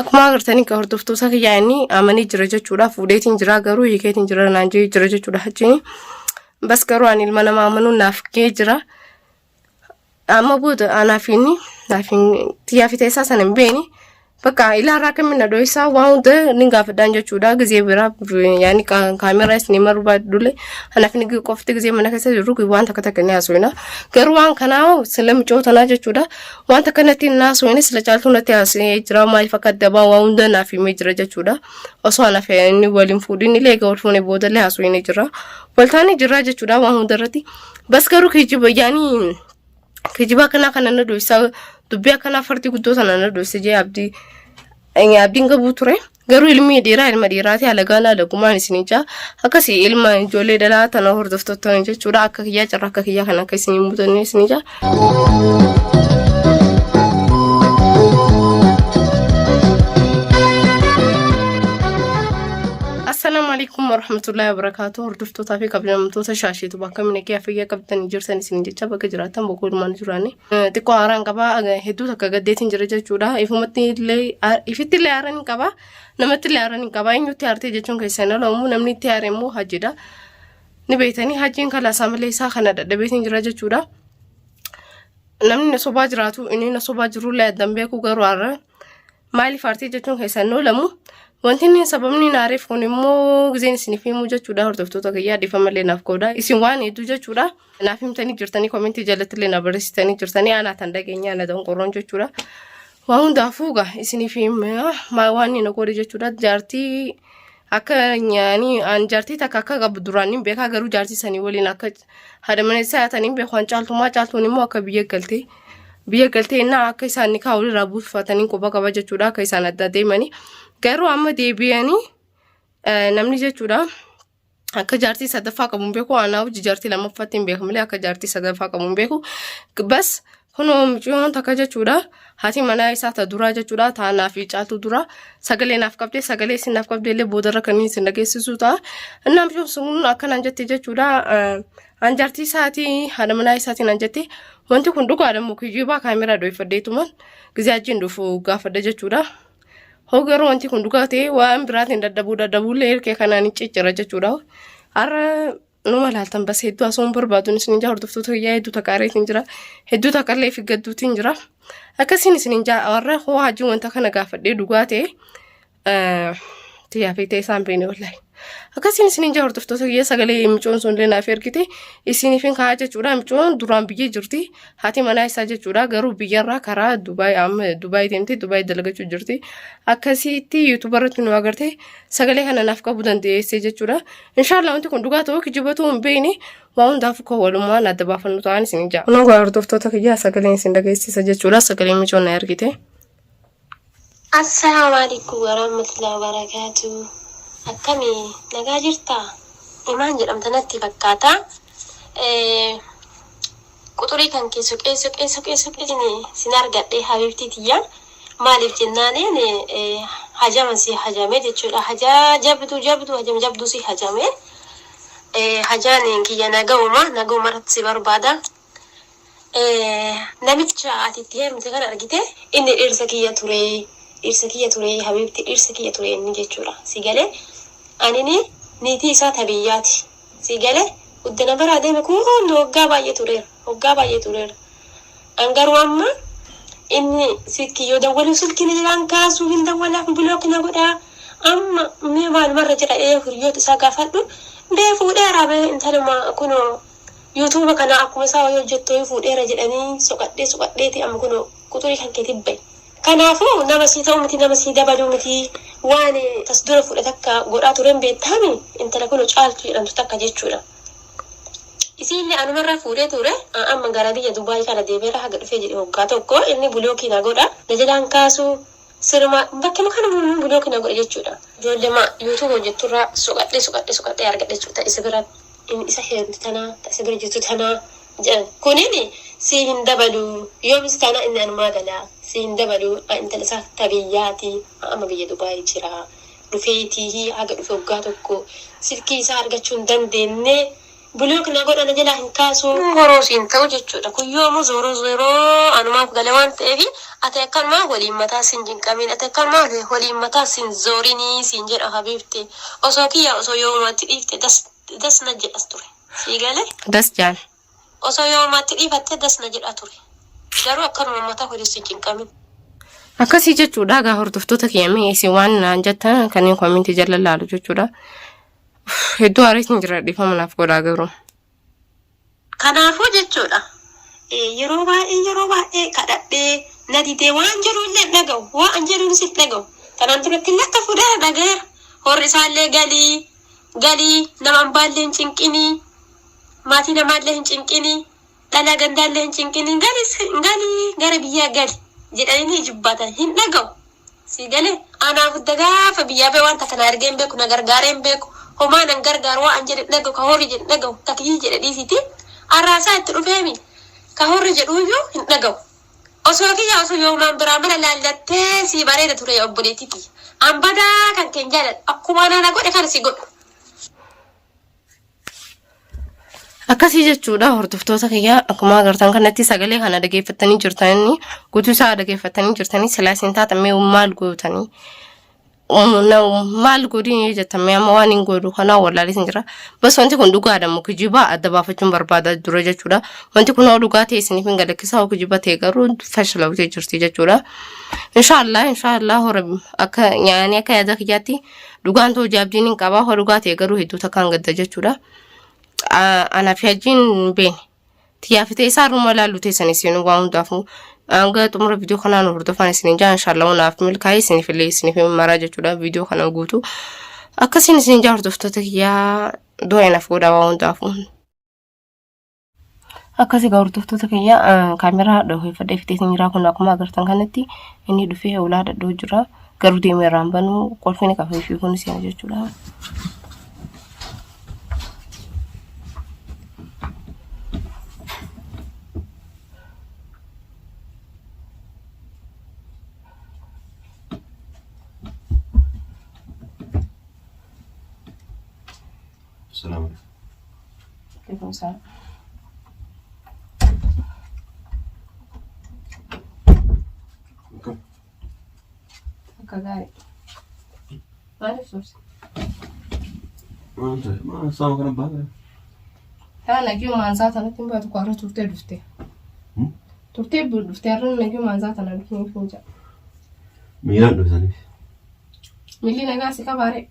Akkuma agartanii ka hordoftoota kiyyaa inni amanee jira jechuudha. Fuudheetiin jira garuu hiikeetiin jira naan jee jira jechuudha hajjiin. Bas garuu ani ilma namaa amanuun naaf gahee jira. Amma booda anaaf inni naaf tiyyaa fi teessaa sana hin beeni. Bakka ilaarraa akkamiin na dho'isaa waan hunda ni gaafadhaan jechuudha. Gizee biraa yaani kaameraa isin barbaadule anaaf inni qofti gizee mana keessa jirru waan takka takka ni haasofna. Garuu waan kanaa sila micoo tanaa jechuudha. Waan takka natti hin haasofne sila caaltuu natti haasofee jira maaliif akka adda ba'an waan hunda naaf himee jira jechuudha. Osoo anaaf inni waliin fuudhin illee egaa wal fuunee boodallee haasofne jira. Waltaanii jira jechuudha waan hunda irratti. Bas garuu kijiba yaani kijiba akkanaa kana na dhoysaa dubbii akkanaa fardi guddoo sana na dhoyse jee abdii abdiin qabuu ture. Garuu ilmi dhiiraa ilma dhiiraati alagaan alagumaan isin ijaa akkasii ilma ijoollee dhalaa tana hordoftoota jechuudha akka kiyyaa carraa akka kiyyaa kan akka isin hin mudanne isin ijaa. Assalaamu alaikum warahmatullahi wabarakatuh. Hordoftootaa fi kabajamtoota shaasheetu bakka minakee fayyaa qabdanii jirtan isin jecha bakka jiraatan boqoo ilmaan jiraanne. Xiqqoo haaraan qaba hedduu takka gaddeetiin jira jechuudha. Ifumatti illee ifitti illee haaraan hin qaba namatti illee haaraan hin qaba eenyutti haartee jechuun keessan olamu namni itti haare immoo hajjidha. Ni beektanii hajjiin kalaasaa malee isaa kana dadhabeetiin jira jechuudha. Namni na sobaa jiraatu inni na sobaa jirullee addan beeku garuu har'a maaliif aartee jechuun keessan hin oolamu. Wanti inni sababni na aareef kun immoo gizeen isiniif himuu jechuudha hordoftoota kiyyaa dhiifama illee naaf godha. Isin waan hedduu jechuudha. Naaf himtanii jirtanii komentii jalatti illee na barreessitanii jirtanii anaa tan dhageenya ana donqorroon jechuudha. Waan hundaafuu gaa isiniif hima waan inni na godhe jechuudha. Jaartii akka nyaanii an jaartii takka akka qabu duraan hin beekaa garuu jaartii sanii waliin akka haadha mana isaa ta'an hin beeku an caaltumaa caaltuun immoo akka biyya galtee biyya galtee innaa akka isaan nikaa walirraa buufatanii quba qaba jechuudha akka isaan adda deemanii garuu amma deebi'anii namni jechuudha akka jaartii sadaffaa qabu hin beeku anaa hojii jaartii lammaffaatti hin beeku malee akka jaartii sadaffaa qabu hin beeku bas kunoo mucayyoon takka jechuudha haati manaa isaa ta duraa jechuudha ta anaa fi caaltuu duraa sagalee naaf qabdee sagalee isin naaf qabdee illee boodarra kan isin dhageessisuu ta'a innaa mucayyoon sun akkanaan jette jechuudha an jaartii isaatii haadha manaa isaatiin an jette wanti kun dhugaadha moo kiyyubaa kaameraa dhoyfadheetuman gizee achiin dhufu gaafadha jechuudha. Hoo garuu wanti kun dhugaa ta'e waan biraatiin dadhabuu dadhabuullee erkee kanaan hin ciccira jechuudha. Har'a numa laaltan bas hedduu haasawuun barbaaduun isin jaa hordoftoota kiyyaa hedduu takka areetiin jira hedduu takka illee fi gadduutiin jira. Akkasiin isin jaa warra hoo hajii wanta kana gaafadhee dhugaa ta'e tiyyaa fi ta'e isaan beene wallahi. Akkasiin isiniin jaa hordoftoota kiyya sagalee micoon sun illee naaf ergite isiniifin kaa'aa jechuudha. Micoon duraan biyya jirti. Haati manaa isaa jechuudha. Garuu biyyarraa karaa Dubaay amma Dubaay deemte Dubaay dalagachuu jirti. Akkasitti yuutuuba irratti nu agarte sagalee kana naaf qabu dandeesse jechuudha. Inshaallah wanti kun dhugaa ta'uu kijiba ta'uu hin beekne waan hundaaf koo walumaan adda baafannu ta'an isiniin jaa. Kunoo hordoftoota kiyyaa sagaleen isin dhageessisa jechuudha. Sagalee micoon na ergite. Assalaamu alaikum warahmatullahi wabarakatuh. Akkami nagaa jirtaa? Imaan jedhamta natti fakkaata. Quxurii kan kee soqee soqee soqee soqee sin argadhe habibtii tiyya. Maaliif jennaaniin hajama si hajame jechuudha. Hajaa jabduu jabduu hajama jabduu si hajame. Hajaan kiyya nagahuma nagahuma irratti si barbaada. Namicha ati itti heerumte kana argite inni dhirsa kiyya ture dhirsa kiyya ture habiibti dhirsa kiyya ture inni jechuudha si gale anini niitii isaa ta biyyaati si gale uddana biraa deeme kun waggaa baay'ee tureera waggaa baay'ee tureera an garuu amma inni silkii yoo dawwalu silkii na jalaan kaasuu hin dawwalaaf bilook na godhaa amma mee maalumarra jira ee hiriyoota isaa gaafadhu bee fuudheera bee intaluma kunoo YouTube kana akkuma isaa wayii hojjettu wayii fuudheera jedhanii soqadhee soqadheeti amma kunoo quxurii kan keetii bahe. Kanaafuu nama sii ta'u miti nama sii dabaluu miti waan tas dura fuudhe takka godhaa turen beettaami intala kunoo caaltu jedhamtu takka jechuudha. Isiillee anumarraa fuudhee ture amma gara biyya Dubaay kana deemeera haga dhufee jedhe waggaa tokko inni bulookii na godha na jalaan kaasuu siruma bakkuma kana bulookii na godha jechuudha. Ijoollema YouTube hojjetturraa soqadhee soqadhee soqadhee argadhe jechuudha isa bira inni isa heerumte tanaa ta isa bira jirtu tanaa jedhan kunin sii hin dabalu yoomis taanaa inni anumaa gala sii hin dabalu an intala isaa ta biyyaati an amma biyya Dubai jira dhufeetiihi haga dhufe waggaa tokko silkii isaa argachuu hin dandeenne Block na godha na jalaa hin kaasu. Horoo siin ta'u jechuudha. Kun yoomuu zooroo zooroo anumaaf gala waan ta'eef ati akkanumaa waliin mataa sin jinqamin ati akkanumaa waliin mataa sin zoorinii siin jedha habiibti. Osoo kiyyaa osoo yoomumaatti dhiifte das das na jedhas ture. Sii galee? Das jaan. Osoo yoomumaatti dhiifatte das na jedha ture. Garuu akkanuma mataa waliin sin cinqamin. Akkasii jechuudha egaa hordoftoota kiyya mee isin waan naan jettan kanneen koomentii jala laalu jechuudha. Hedduu aareetiin jira dhiifama naaf godhaa garuu. Kanaafuu jechuudha yeroo baay'ee yeroo baay'ee kadhadhee na didee waan jedhu illee hin dhaga'u waan an jedhuunis hin dhaga'u. Kanaan duratti illee akka fuudheera dhaga'eera. Horri isaallee galii galii nama ambaallee hin cinqinii maatii namaallee hin cinqinii dhalaa gandaallee hin cinqinii galis galii gara biyyaa gali jedhanii ni jibbatan hin dhaga'u. Sii galee? Anaaf hudda gaafa biyyaa bahe waan takka na argee hin beeku, na gargaaree hin beeku, homaa nan gargaaru waan an jedhe hin dhagahu, ka horri jedhe hin dhagahu, ka kiyyi jedhe dhiisiiti arraasaa itti dhufeemi ka horri jedhuuyyuu hin dhagahu. Osoo kiyya osoo yoomaan biraa mana laallattee sii bareeda ture obboleettii tiyya. An badaa kan kee hin jaaladhu. Akkuma anaa na godhe kana si godhu. Akkasii jechuudha hordoftoota kiyya akkuma agartan kanatti sagalee kana dhageeffattanii jirtanii guutuu isaa dhageeffattanii jirtanii silaa isin taatan mee maal gootanii maal godhin yoo jettan mee amma waan hin godhu kanaa wallaalee isin jira bas wanti kun dhugaadha moo kijibaa adda baafachuun barbaada dura jechuudha wanti kun hoo dhugaa ta'e isiniif hin galakkisaa hoo kijiba ta'e garuu fashalawtee jirti jechuudha inshaallah inshaallah hora akka nyaanii akka yaada kiyyaatti Dhugaan ta'uu jaabdiin hin qabaa hoo dhugaa ta'e garuu hedduu takkaan gadda jechuudha. Anaa fi hajjiin hin beekne. Xiyyaafitee isaa ruma laallu teessan isin waan hundaafuu hanga xumura viidiyoo kanaa nu hordofaan isin hin jaa inshaallah naaf milkaa'ee isiniif illee isiniif hin maraa jechuudha viidiyoo kana guutuu. Akkasiin isin jaa hordoftoota kiyyaa du'a naaf godhaa waan hundaafuu. Akkas egaa hordoftoota kiyya kaameraa dhoofeffadhee fixeetiin jira kun akkuma agartan kanatti inni dhufee ulaa dhadhoo jira garuu deemee irraan banuu qolfiin qaba fi kun seena jechuudha. Salaam alaikum. Alaikum salaam. Akkam? Akka gaarii. Maaliif turte? Maal ta'e? Maal saama kana baata? Taa nagiyuu maansaa tanatti hin baatu kwaarra turtee dhufte. Turtee dhuftee har'a nagiyuu maansaa tana dhufnee hin jedha. Miilaan dhuftaniif. Miilli nagaa si qabaaree.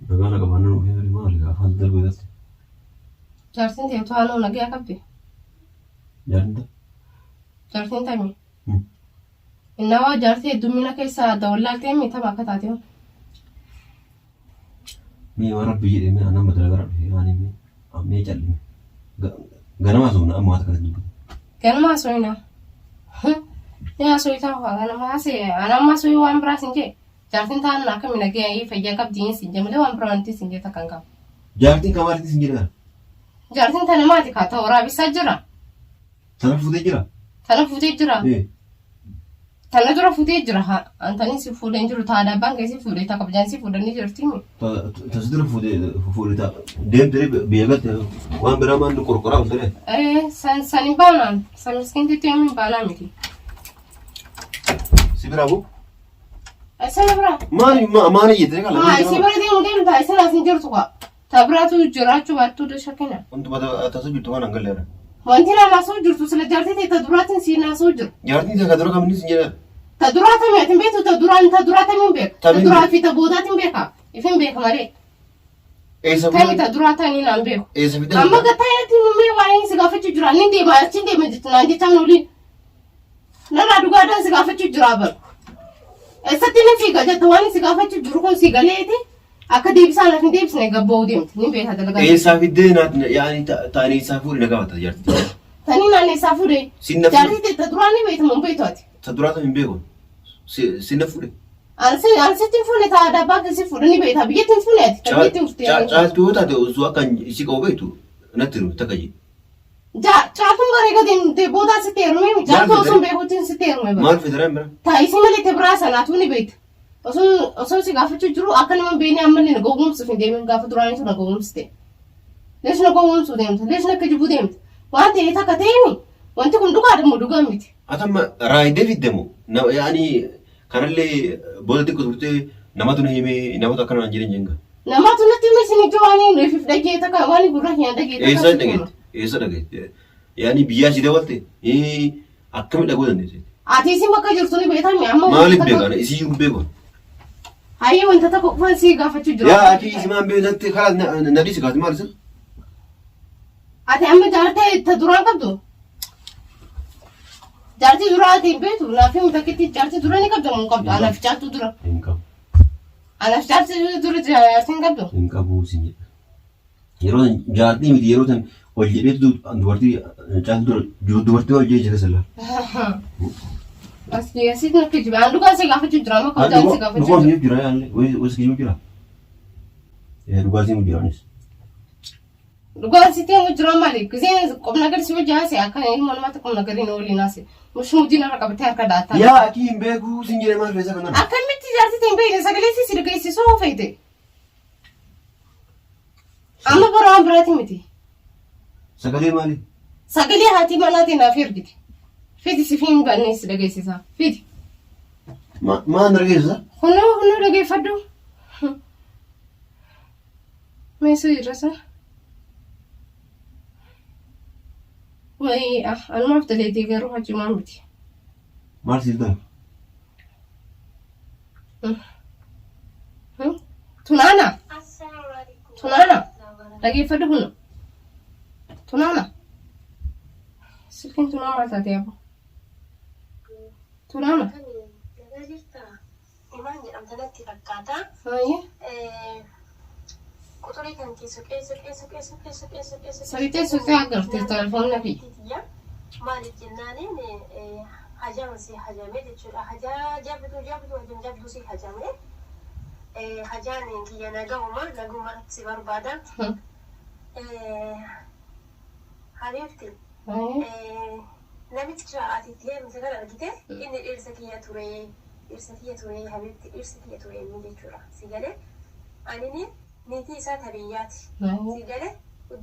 Nagaa na qabaannaan ofii malee maali afaan darbee irratti. Jaartiin tee to'annoo nagaa qabdi. Jaartiin ta'a. Jaartiin tami. Innawaa jaartii heddummina keessa adda wallaaltee mi tama akka taate hoo. Mee waan rabbi jedhee mee anaan badala gara dhufe waan mee mee callime. Ganama haasofna amma waan akkanatti dubbatu. Ganama haasofna. Ni haasofta waa ganama haasee anaan haasofii waan biraas hin jee. Jaartiin taan akkami nagaya fayyaa qabdi hin sin jee malee waan biraa wanti sin jee takka hin qabu. Jaartiin kamaalitti sin jedhe kana. Jaartiin tana maati kaa ta'u waraabessaa jira. Tana fuutee jira. Tana fuutee jira. Ee. Tana dura fuutee jira haa. Antanii si fuudhee hin jiru ta'a abbaan kee si fuudhee takka kabajaan si fuudhanii jirti. Ta si dura fuutee fuudhee ta'a. Deemtee biyya galte waan biraa maal nu qorqoraa oltee. Ee san san hin baanaan san miskiintitti yoom hin baanaa miti. Si biraa boo? Sana biraa. Maali maali jettee kana? Haa isii bira deemu deemta isin as hin jirtu kaa. Ta biraatu jiraachuu baattuu shakkina. Wanti tasa jirtu waan hangalleera. Wanti na naasuu jirtu sila jaartii ta'e ta duraatiin sii naasuu jiru. Jaartiin isa ka dura kamni sin jedhan. Ta duraa tamii ati hin beektu ta duraan ta duraa tamii hin beeku. Ta Tamiin duraa fi ta boodaatiin beeka. Ifin beeka malee. Eessa Tami fidee? ta duraa tanii naan beeku. Eessa fidee? Amma gattaa irratti numee waa'ee si gaafachuu jira. Inni deema achiin deema jechuun naan jechaan oliin. Narraa dhugaadhaan si gaafachuu jira bar. Eessatti ni fiiga jetta waan si gaafachuu jiru kun si galeeti. Akka deebisaa naaf hin deebisne gabba'uu deemti. Ni beeka dalagaa. Eessaa fiddee naat yaani taanii isaa fuudhe na gaafata jaartii. Tanii naan eessaa fuudhe? Sin na fuudhe. Jaartii ta duraa ni beekta moo hin beektu ati? Ta duraa tan hin beeku. Si na fuudhe. Ansi ansitti hin fuune taa aadaa abbaa keessi fuudhe ni beekta. Biyyatti hin fuune ati. Ta biyyatti hin fuute. Caaltuu yoo taate osoo akka isii qabu beektu natti hiru takka jedhe. Caaltuun bareeda deemtee boodaa sitti heerumee Maal caaltuu osoo hin fedhe? beekuutiin sitti heerume bara. Maal fedhe bira? Taa isii malee ta biraa sanaatuu ni beekta. Osoo osoo si gaafachuu jiru akka nama hin beekne ammallee na gowwoomsuuf hin deemin gaafa duraanii sun na gowwoomsite. Leesh na gowwoomsuu deemta. Leesh na kijibuu deemta. Waan ta'e takka ta'eemi wanti kun dhugaadha moo dhugaa miti? Atamma raayidee fidde moo yaani kanallee booda xiqqoo turtee namatu na himee namatu akkana naan jedhan jenga. Namatu natti hime isin ijoo waan reefif dhagee takka waan gurra kiyaan dhagee takka. Eessa dhageette? Eessa dhageette? Yaani biyyaa si dabalte akkami dhaguu dandeesse? Ati isin bakka jirtu ni beektaa amma Maaliif beekan? Isii hin beeku. Hayyee wanta tokko qofaan si gaafachuu jira. Yaa akii isi maan beekatti karaa na dhiisi kaati maal isa? Ati amma jaartee ta duraan qabdu? Jaartii duraa ati hin beektu naaf himu takkitti jaartii dura ni qabda moo hin qabdu? Anaaf jaartuu dura. Hin qabu. Anaaf jaartii dura jaartii hin qabdu? Hin qabu sin jedha. Yeroo san jaartii miti yeroo san ol jedheetu dubartii caaltu dura dubartii ol jedhee jira sala. Asii asitti na kijiba. An dhugaan si gaafachuu jira amma kabajaan si gaafachuu Dhugaan jira. siif jira yaallee wayis kijibu jira. Dhugaan siif jira anis. Dhugaan sitti himu jira maali? Giseen qubna gadi si wajji haase akka ilmoo namaatti qubna gadi na waliin haase. Mushmudii narra qabatee harka daataa. Yaa akii hin beekuu sin jedhe maal feesa kanarra. Akkamitti jaartii hin beekne sagalee si si dhageessisuu feete. Amma bara waan biraati miti. Sagalee maali? Sagalee haati manaatiin naaf ergite. Fidi si hin banne si dhageessisa. Fidi. Maal na dhageessisa? Kunoo kunoo dhageeffadhu. Meeshaa irra Wayii ah anumaaf daleetee garuu hajimaa miti. Maal siif ta'e? Tunaana. Tunaana. Dhageeffadhu kun. Tunaana. Silkiin tunaa maal taate yaaboo? Tunaana. Nagaa jirtaa? Imaan jedhamta natti fakkaata. Haayee. Quxurii kan kee soqee soqee soqee soqee soqee soqee soqee. Soqitee soqee agarte telefoonni kiyya. Maaliif jennaaniin hajama si hajame jechuudha. Hajaa jabduu jabduu hajam jabduu si hajame. Hajaan kiyya nagahuma nagahuma irratti si barbaada. Habiibti. Namicha ati itti heerumte kana argite inni dhirsa kiyya ture dhirsa kiyya ture habiibti dhirsa kiyya ture inni jechuudha. Si galee anini niitii isaa ta biyyaati. Si galee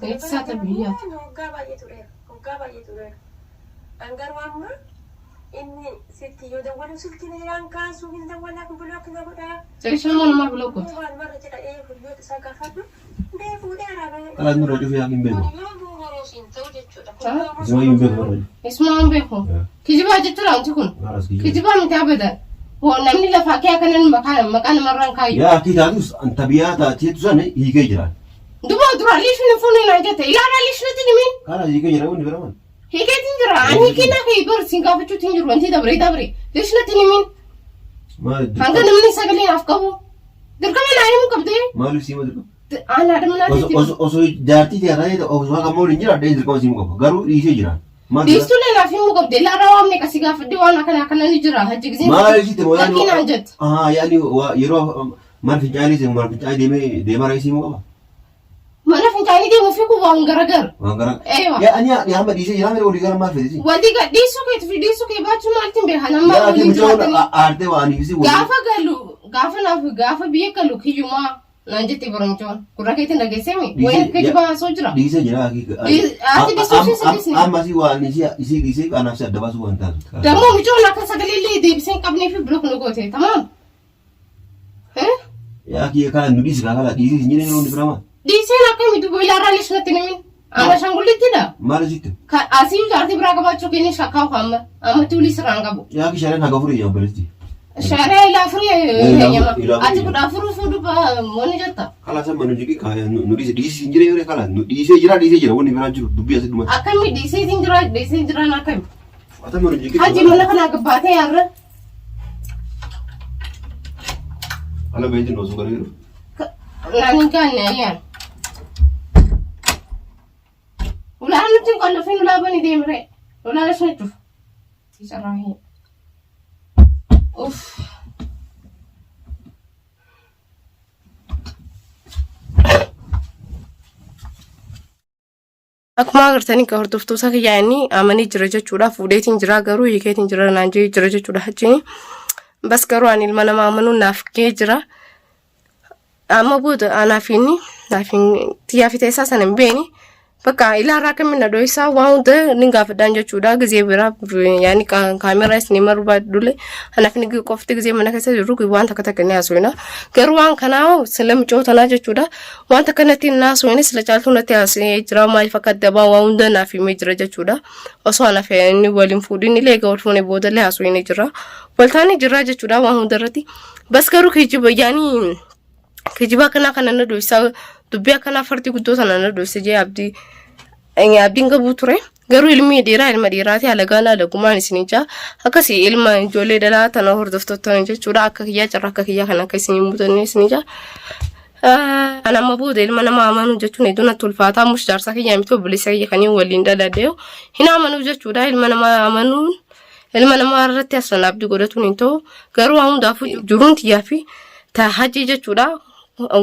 Niitii isaa ta biyyaati. Waggaa baay'ee tureera. Waggaa baay'ee tureera. An garuu amma inni sitti yoo dawwalu silkii na irraan kaasuu hin dawwalaaf block na godhaa. Ceeshaa moo namaa block goota? Waan marra jedha ee hiriyoota isaa gaafadhu. Bee fuudhee araabee. Karaa nurra cufee yaa hin beeku. Kun yoo boroo siin ta'u jechuudha. Isuma hin beeku nurra cufe. Isuma hin beeku. Kijibaa jechuudha wanti kun. Maal as kijibaa? Kijibaa miti abadan. Hoo namni lafaa kee akkanan maqaa maqaa namarraan kaayyu. Yaa akii taatus anta biyyaa taateetu sana hiikee jira. Duba dura liishni hin fuunee naan jette. Ilaalaa liishnitti himin. Karaa hiikee jira wanni bira maal? Hiikeetiin jira. Ani hiikee kee bar siin gaafachuutti hin jiru. Wanti dabre dabre. Liishnitti himin. Maal Hanga namni sagalee naaf qabu. Dirqama naa himuu qabdee. Maaliif siima dirqama? Aan haadha manaatiitti. Osoo jaartii ta'e irraa osoo haqammoo waliin jira dhee dirqama siimuu qaba. Garuu dhiisee jira. Maal Dhiistulee naaf himuu qabdee. Ilaalaa waan meeqa si gaafadhe waan akkana akkana ni jira. Hajji gisee. Maal sitti moo Lakkii naan jette. Ah yaani yeroo mana fincaanii seenu mana fincaanii deemee deemaa reesii himuu qaba. Mana fincaanii deemuu fi kun waan garagara. Waan gara. Eewa. Yaa ani yaa hamma dhiisee jira mere walii gara maal fedhisi? Walii gad dhiisuu keetu fi dhiisuu kee baachuu maaltiin beekan amma Yaa ati waliin mucaan jiraatanii. aartee waan ibsi walii. Gaafa galu gaafa naaf gaafa biyya galu kiyyumaa naan jette barumchoon gurra keetiin dhageessemi wayin akka jibaa haasoo jira. Dhiisee jira. Ati dhiisuu fi si dhiisne. Amma si waan isii dhiisee anaaf si adda baasuu waan taatu. Dammoo mucoon akka sagalee illee deebisee hin qabnee fi block nu goote tamaam. Yaa kiyya kana nu dhiisi kana dhiisii hin jedhee yeroo inni bira maal? Dhiiseen akkami dubbo ilaarraa leessu natti himin. Ana shangullittidha. Maal isitti? Kan asii jaartii biraa qabaachuu keenya shakkaa amma ammatti ulii sirraan qabu. Yaa kiyya shanan haga furii yaa obboleetti. Sharaa ilaa afurii heeyyama. Ilaa afurii. Ati 14 fuudhu wani jetta. Kala sama nu jigi kaa nu dhiisi dhiisii hin jedhee yeroo kala nu dhiisee jira dhiisee jira wanni biraan jiru dubbii asii dhumatti. Akkami dhiisee hin jira dhiisee jiraan akkami. Atama nu jigi. Haji mana kanaa gabbaatee yaarra. Ala beetiin osoo garee dhufu. Naan hin gaanne ayyaan. Ulaa nutti hin qollofin ulaa bani deemree. Ulaa ishee cufu. Carraa hin. Uff. Akkuma agartanii kan hordoftoota kiyyaa inni amanee jira jechuudha. Fuudheetiin jira garuu hiikeetiin jira naan jee jira jechuudha achiin. Bas garuu ani ilma namaa amanuun naaf gahee jira. Amma booda anaaf inni naaf tiyyaa fi teessaa sana hin beeni. Bakka ilaarraa akkamiin na dho'isaa waan hunda ni gaafadhaan jechuudha. Gizee biraa yaani kaameraa isin maruu baadhule anaaf inni qofti gizee mana keessa jirru waan takka takka ni haasofna. Garuu waan kanaa sila micoo tanaa jechuudha. Waan takka natti hin haasofne sila caaltuu natti haasofee jira maaliif akka adda ba'an waan hunda naaf himee jira jechuudha. Osoo anaaf inni waliin fuudhin illee egaa wal fuunee boodallee haasofne jira. Waltaanii jira jechuudha waan hunda irratti. Bas garuu kijiba yaani kijiba akkanaa kana na dhoysaa dubbii akkanaa fardi guddoo sana na dhoyse jee abdii abdiin qabuu ture. Garuu ilmi dhiiraa ilma dhiiraati alagaan alagumaan isin ijaa akkasii ilma ijoollee dhalaa tana hordoftoota jechuudha akka kiyyaa carraa akka kiyyaa kan akka isin hin mudanne isin ijaa. Kan amma booda ilma nama amanuu jechuun hedduu natti ulfaataa mush jaarsaa kiyyaa miti obboleessa kiyya kaniin waliin dhaladhe hin amanuu jechuudha ilma nama amanuun Ilma namaa irratti aslan abdii godhatuun hin ta'u. Garuu waan hundaafuu jiruun tiyyaa fi ta hajii jechuudha.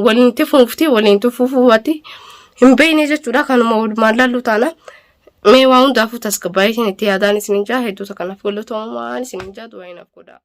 Waliin itti fuufti waliin itti fuufuu hin beekne jechuudha. Kanuma walumaan laallu taana. Mee waan hundaafuu tasgabbaa'eetiin itti yaadaan isin jaa hedduu takka naaf galatoomaa isin jaa du'aa naaf godhaa.